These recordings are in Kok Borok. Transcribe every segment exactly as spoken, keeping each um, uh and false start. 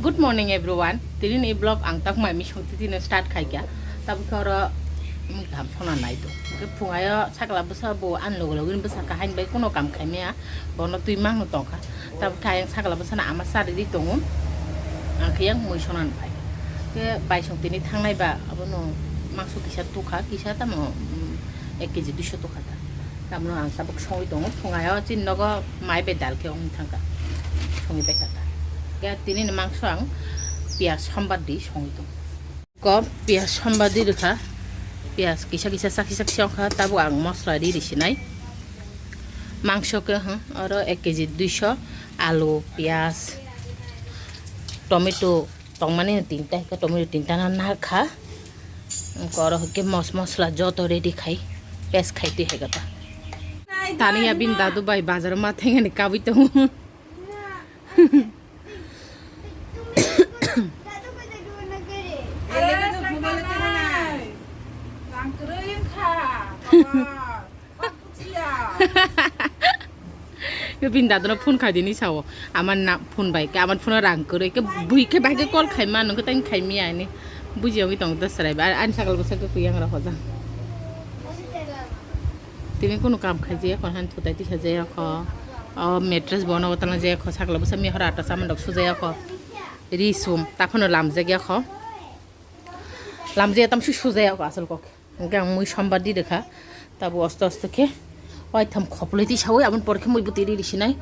Good morning everyone. Tini ni vlog ang tak mai misong titi no start khai kya. Tabuk khe oro mui kaham sona nai to. Ke phungayo sakla bwsa bo an logo logo ni bwsa kahai bai kuno kam khai maya. Bono twi mang no tongkha. Tabuk khe ayang sakla bwsa na ama sari di tongo. Ang khe yang mui sona phai. Ke bai song tini thangnai ba abono mangso kisa tukha, kisa tamo, mm, ek keji duiso tukha ta. Tamno ang tabuk songwi tongo, phungayo chini nogo mai bai dal khe wng thangkha, songwi bai kha ta. Khe tini ni mangso ang piyaj sombar di songwi tongo. Ko piyaj sombar di rwkha, piyaj kisa kisa sakhi sakhi wngkha, tabuk ang mosla di risinai. Mangso khe, hmm, oro ek keji duiso, alu, piyaj, tomato, tongmani no tinta, hwnkhe tomato tinta no narkha. Wngkha oro hwnkhe mos mosla joto ready khai, paste khai twi hai khe ta. Tani ya bini dadu bai bazar o ma thengani kabui tongo. Yo bini dadano phone khai dini sao. Amar na phone bai ke, amar phone rang kwrwi ke, bui ke bai ke call khai ma, nung ke tang khai miya ani. Buji yogwi tong ta srai ba, ani sakal bwsa ke kuyang ra hoja. Tini kunu kam khai je, kon han thutai tisa je ko. O mattress bono tana je ko, sakal bwsa mi hora ta saman dok su je ko. Ri sum, ta phano lam je ko. Lamjaya tamsi sujaya ko asol kok. Hingke ang mui sombar di rwkha. Tabu osto osto khe waitham khoploi tisawi aboni por khe mui bwtwi riri sinai.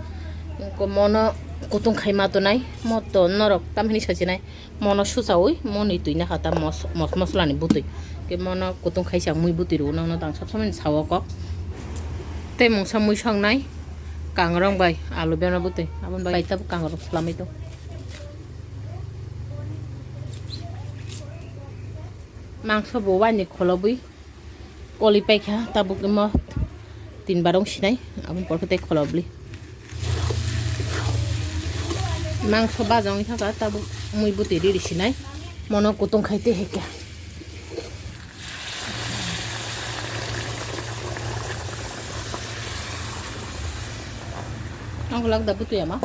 Hingke mono kutung khai ma tonai. Moto norok tamhini sajinai. Mono suchawi moni twi nakha ta mos-, mos-, moslani bwtwi. Hingke mono kutung khai sa mui bwtwi rwo nangno tang sab samani sawo kok. Tei mungsa mui songnai kangrong bai alu bena bwtwi. Aboni bai tabu kangrong swlamwi tong. Mangso bo waini kholobwi koli paikha, tabuk imo tin barong sinai, aboni porkhe tei kholobli. Mangso baja wngwi thangkha, tabuk mui bwtwi riri sinai, mono kutung khai tei hai khe. Ang lak da bwtwi ama.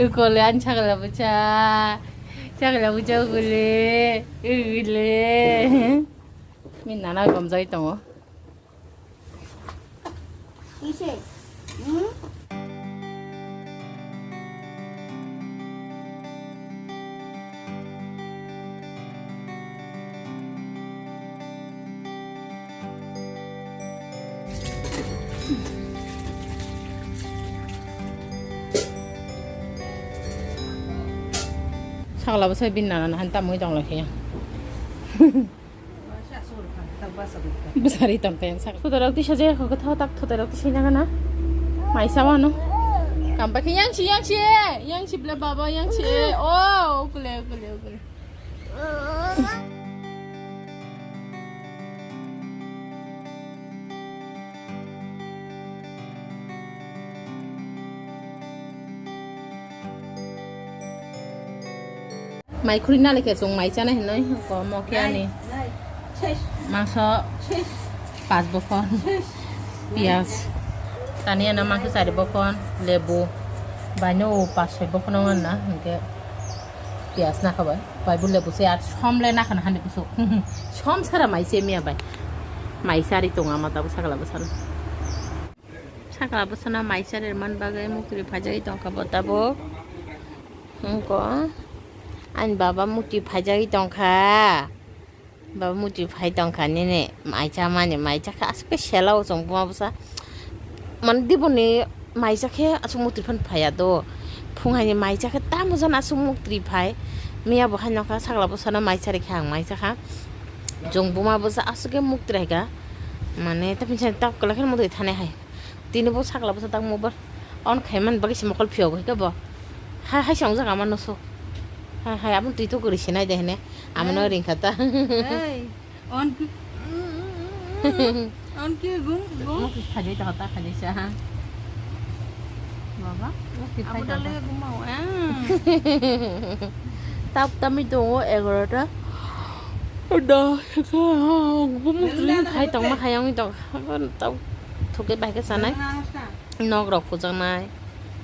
Ukole ani sakla bwcha. Sakla bwcha ukole. Ukole. Min nana gomjai tongo. Ise. Hmm? Sakla bwsa bini nana nahan tamwi tong lai khe. Bwsari tong khe sak. Thutai rok tisa je kho khe tho tak thutai rok tisa nang na. Mai sa wano. Kam ba khe yang si, yang si, yang si bla baba yang si. Oh, ukule, ukule, ukule. Mai khuri nalai khe chwng mai chanai hinwi ko mo khe ani. Mangso pas bokhon, piyaj, tani ano mangso chari bokhon, lebu, baino pas soi bokhon wng na hinkhe. Piyaj nakha bai, bai bo lebu se ar som le nakha na hani kusu. Som sara mai se miya bai. Mai sari tongo ama tabuk sakla bwsano. Sakla bwsano mai sari man bagwi muktwi phaijagwi tongkha bo tabuk. Hwnkhe ani baba muktwi phaijagwi tongkha. Baba muti phai tongkha nini mai cha mani, mai cha khe aswk khe sela o chwng buma bwsa. Mani diboni mai cha khe aswk muti phano phaiya do. Phung hai ni mai cha khe tamo jani aswk muktwi phai. Miya bo hai nokha sakla bwsano mai cha rikha ang mai cha kha. Chwng buma bwsa aswk khe muktwi hai kha. Mane ta pinsa ta kwlai khe muti thanai hai. Tini bo sakla bwsa tang mobile on khai man bagwi se mokol phiyok hai khe bo. Hai, hai se wngjak ama nusu. Hai, hai, abo twi to kwrwi se nai de hene. Amo no ring kha ta. Ei, on ki-, on ki gum, gum. Mo ki khajai ta ta khajai sa ha. Baba, mo ki khajai ta. Abo dale gum mau, eh. Tap tami tongo egarota. Da, bo muti khai tong ma khai ang tong. Tau thuke bai khe sanai. Nok rok pujaknai.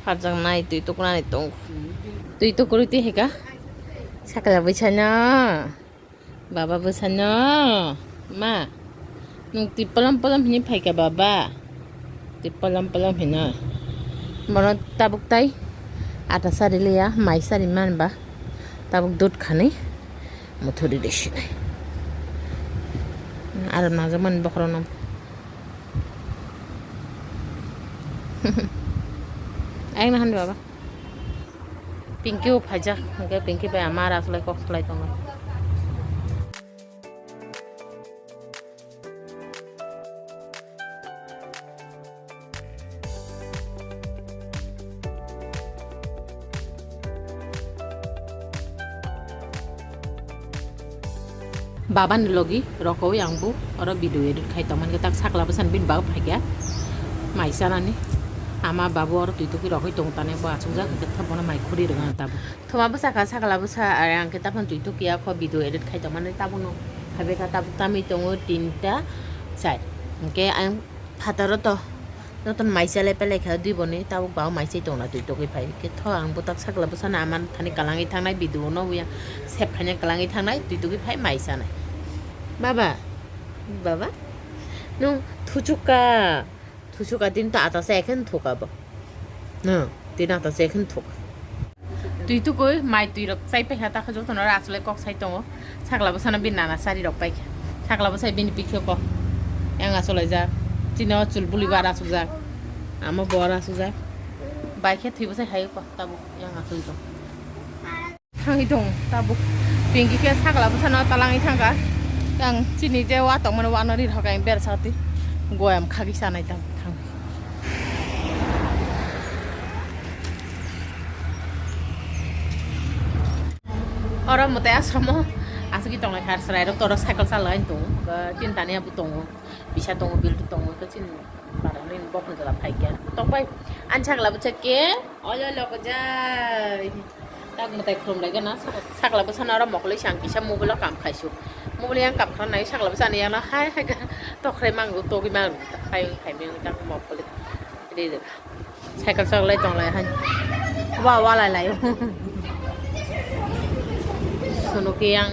Pharjaknai twi tukunani tongo. Twi tukuri twi hika. Sakla bwsano. Baba bwsano. Ma. Nwng twi polom polom hini phaika baba. Twi polom polom hino. Bono tabuk tai. Ata sari liya, mai sari man ba. Tabuk dut khani. Muthuri de sinai. Aram nangjakmani bokhorokno. Ayang nahan baba. Pinky o phaijak, hingke Pinky bai ama aro asolai kok salai tongo. Baba ni logi rokowi ang bo oro video edit khai tongmani tak sakla bwsani bini baba phaikha mai chanani ama babu oro twi tukui rokoi tong tane bo achukjak hwnkhe bono mai khuri rwkha tabuk. Thoma bwsa kha sakla bwsa, ang khe taphano twi tukiya kho video edit khai tongmani tabukno. Habekha tabuk tamwi tongo tinta chai. Hwnkhe ang phataro to jotono mai chalai palai kha dui boni tabuk bao mai chai tongna twi tugui phai. Khe tho ang bwtak sakla bwsano ama thani kwlangwi thangnai video no yang sep khaina kwlangwi thangnai twi tugui phai mai chanai. Baba, baba, nwng thuchuk ka. Thusuka din ta ata se ekhen thuka bo. No, din ata se ekhen thuka. Twi tukui mai twi rok chai paikha ta khe jotono oro asolai kok sai tongo. Sakla bwsano bini nana sari rok paikha. Sakla bwsai bini pikhe ko. Yang asolai jak. Chini o chul buli bar asuk jak. Amo bo aro asuk jak. Bai khe thwi bwsai hai ko tabuk yang asuk jak. Thangwi tong tabuk. Pinky khe sakla bwsano talangwi thangkha. Ang chini je wa tongmani wano ri rok ang bersa twi goyam khagwi sanai tabuk thangwi. Oro mwtai ashromo aswkhe tonglai kha, chwrairok toro cycle chalai tongo, ba chini tani abo tongo, bisa tongo, biltu tongo, chini. Barani bokni jora phaikha. Tokbai, ani sakla bwsa khe, olo logo jai. Tak mwtai khulum lai gana, sakla bwsano oro mokol se ang kisa mobile o kam khaisu. Mobile yang kam khana nai sakla bwsani yang hai hai ga tokrai mangu, togwi mangu, hai hai meng tak mokol. Re re. Cycle chok lai tong lai hai. Wa wa lai lai. Sunu ke yang.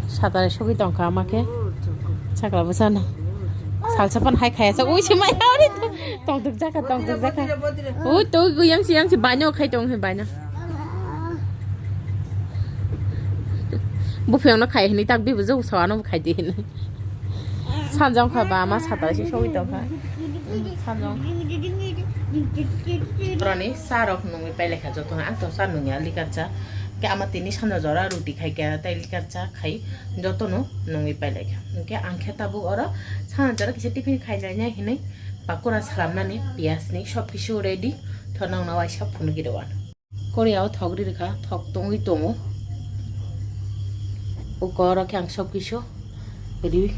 Satare sogwi tongkha ama khe. Sakla bwsano. Salsa pan hai khaya sa. Ui, se mai hari to. Tongthok jaka, tongthok jaka. Ui, to ui, yang si, yang si, banyo khai tong he, banyo. Buphang no khai hini tak bibu jok sawa no khai di hini. Sanjong kha ba ama satare se sogwi tongkha. Sanjong. Rani sa rok nungwi pailekha jotono, ang to sa nungya likar cha. Khe ama tini sanja jora ruti khai kha, tei likar cha khai jotono nungwi pailai kha. Hwnkhe ang khe tabuk oro sanja jora kisa tiffin khai lainai hinwi pakora salamnani piyaj ni sob kisu ready, thonong no waisa phunugwi rw ano. Korea o thok ri rwkha, thok tongwi tongo. Uko oro khe ang sob kisu ready,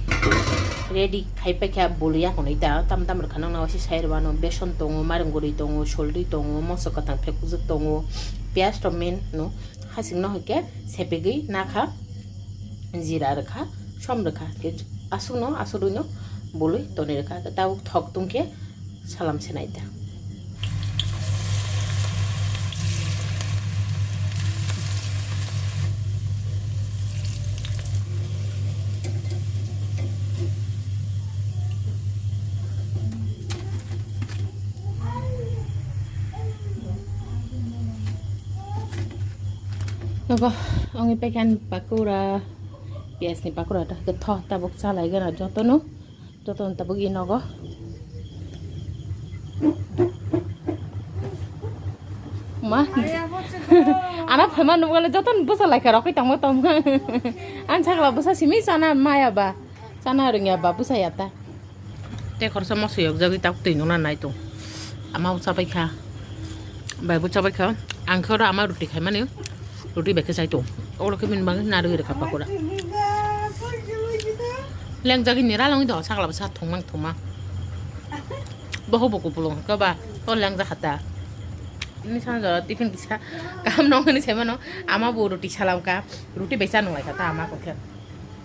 ready khai paikha, bwlwi yakonwi da tam tam rwkha, nokna waisa sai rw ano, beson tongo, mairung guri tongo, soldi tongo, moso kwthang phekjak tongo, piyaj rok main no. Hasing no hwnkhe sepegwi nakha, jira rwkha, som rwkha, aswkno aswk rwino bolwi tonwi rwkha, tabuk thok tongkhe salam se naida. Nogo, ongni pekan pakura, piyaj ni pakura ta khe tho tabuk chalai gana jotono, jotono tabuk i nogo. Ma, ana phema nukgale jotono bwsa laikha rokoi tongma tongma. Ang sakla bwsa simi chana maya ba, chana rwngya ba bwsa ya ta. Tei khoroksa moso yokjagwi tabuk twi nungna nai tong. Ama bo chabai kha. Bai bo chabai kha. Ang khe oro ama ruti khaimani. Ruti bai khe chai tong. Oro khe bini bagwi narwgwi rwkha pakora. Lengjagwi ni ralangwi do sakla bwsa thwngmang thwngmang. Boho bo kupulung khe ba. O lengjak kha ta. Bini sanja tiffin kisa kaham nong hinwi saimano. Ama bo ruti salam kha. Ruti bai cha nung lai kha ta ama khe.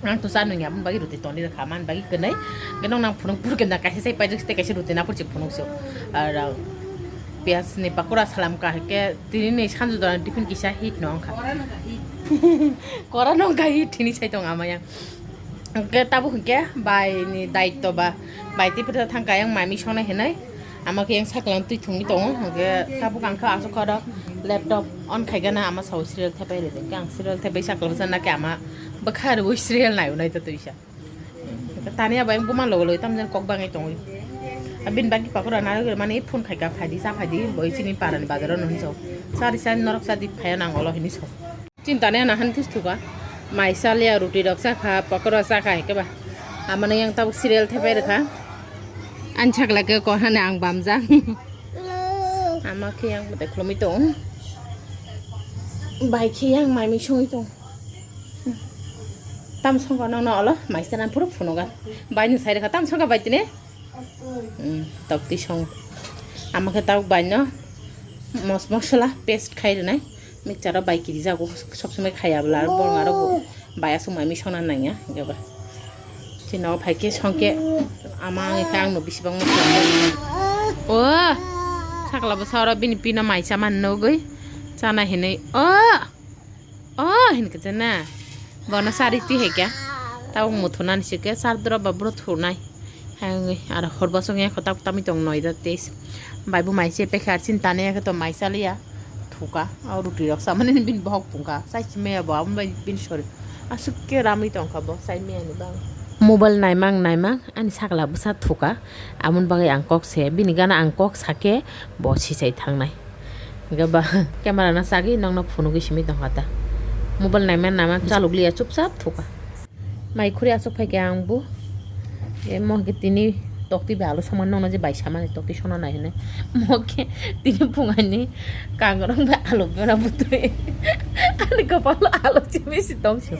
Ang to cha nung ya, aboni bagwi ruti toni rwkha, man bagwi kwnwi. Hwnkhe nong nang phunuk purkhe na kaisa sai paijak tei kaisa ruti na purchik phunuk se. Ar, ah, piyaj ni pakora salam ka hwnkhe tini ni sanju dora tiffin kisa hit no wngkha. Kora no wngkha hit hini sai tong ama yang. Hwnkhe tabuk hwnkhe bai ni daityo ba, bai tei phirsa thangkha yang mai mi songnai hinwi. Ama khe yang saklang twi thungwi tongo, hwnkhe tabuk ang khe aswk oro laptop on khaigana ama sao serial thepai rwdi. Hwnkhe ang serial thepai saklang sana khe ama bwkha rwui serial nai unai to twisa. Tani abo yang buma logo logo tamjani kok bangwi tongwi. Abini bagwi pakora narwk mani phone khaika phaidi cha phaidi boi chini parani bazaro nw hinso. Sari sa norok sadi phaya nang olo hini so. Chini tani ana han this thuka. Mai salia ruti rok chakha, pakora chakha hike ba. Amano yang tabuk serial thepai rwkha. Ani sakla khe ko hani ang bamjak. Ama khe yang bwtai khulumui tong. Bai khe yang mai mui songwi tong. Tam songkha nokno olo mai sana phuru phunuga. Bai no sai rwkha tam songkha bai tini. Hmm, tokti song. Ama khe tabuk bai no mos mosola paste khai rwnai. Mixture o bai kiri jago sob somoi khaya bwla borok aro bo bai aswk mai mui songna nangya hwnkhe ba. Chini o phai khe song khe ama wngkha ang no bisi bangma song. O sakla bwsa oro bini pino mai cha man nugwi chana hinwi o. Oh, hin kete na. Bono sari ti hekya. Tau muthunani sikhe sar dura ba bro thunai. Hai aro hor bosong ya khotak tami tong noi da tes. Bai bu mai se pekha chin tane ya to mai saliya. Thuka. Au ruti rok samani bin bohok pungka. Sai chime ya bo am bai bin sori. Asuk ke ramui tongkha bo sai me ani bang. Mobile naimang naimang ani sakla bwsa thuka. Amon bagwi ang kok se bini gana ang kok sake bo sisai thangnai. Hingke ba camera no sagwi nokno phunugwi simi tongkha ta. Mobile naima nama chalok liya chupchap thuka. Mai khuri aswk phaikhe ang bo. E mo hingke tini tokti bai alu songmani nokno je bai samani tokti songna nai hinui. Mo khe tini phungaini kangrong bai alu bera butui. Ani kopolo alu chimi si tongsi.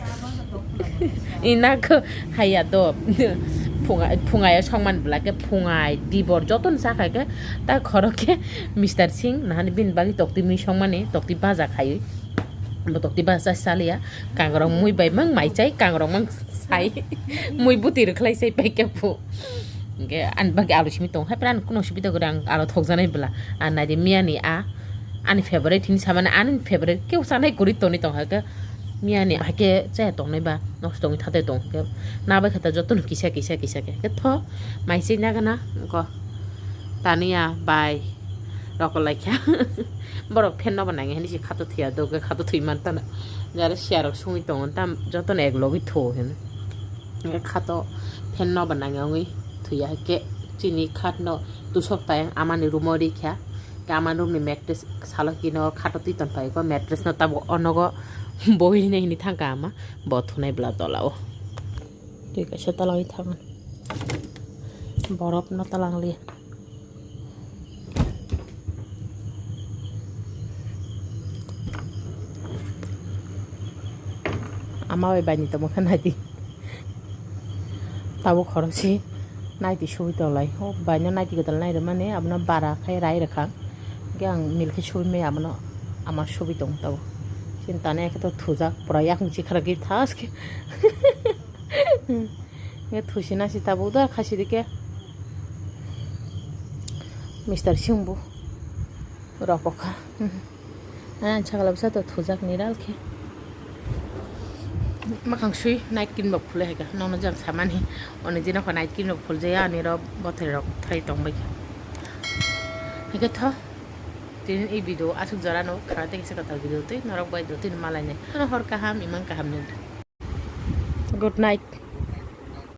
Ina khe haiya do. Phunga, phungayo songmani bwla khe phungai dibor jotono sakha khe ta khoro khe Mister Singh nahani bini bagwi tokti mui songmani tokti baja khaiwi. Bo tokti baja chaliya kangrong mui bai mang mai chai kangrong mang sai mui bwtwi rwkhlai sai pai khe phu. Hingke ani bagwi alu simi tong hai pran kuno sibito gore ang alu thokjanai bwla. Ani naidi miyani a ani favorite hini samani ani favorite keu chanai kwrwi tongwi tong hai khe. Miyani hai khe chaya tongnai ba, nosto wngwi thatai tong khe. Na bai khe ta jotono kisa, kisa, kisa khe. Khe tho, mai se nagana, ko. Taniya, bai. Roko lai kha. Borok fan no bo nang hini si khato thuya, do khe khato thui man tana. Jare siya rok sungwi tongo, tam jotono ek logwi tho hino. Khato fan no bo nang wngwi thuya, hai khe chini khat no tusok tayang amani room o ri kha. Khe amani room ni mattress salo kino khato twi ton pai ko mattress no tabuk o nogo boi hini hini thang ka ama bo thunai bwla tola o twi kaisa tola o thang borok no tola wng li ama bai bai ni tongma khe nai di. Tabuk khorokse naiti sugui tonglai. O baino naiti kwtal nai rwmani abono bara khai rai rwkha. Hwnkhe ang milk khe sugui maya abono ama sugui tongo tabuk. Chini tani khe to thujak pura yakung chikharagwi thaske. Hwnkhe thusi nasi tabuk da khasi dike. Mister Singh bo ropokha. Ani sakla bwsa to thujak ni ral khe. Makhang sui night cream rok phulwi hai kha. Nokno jang samani. Oni jino kho night cream rok phul jaya ani ro bothori rok thai tong bai kha. Hai khe tho. Tini i video aswk jora no khana tei kisa kwtal video tei norok bai do tini malai nai. Ano hor kaham imang kaham ni. Good night.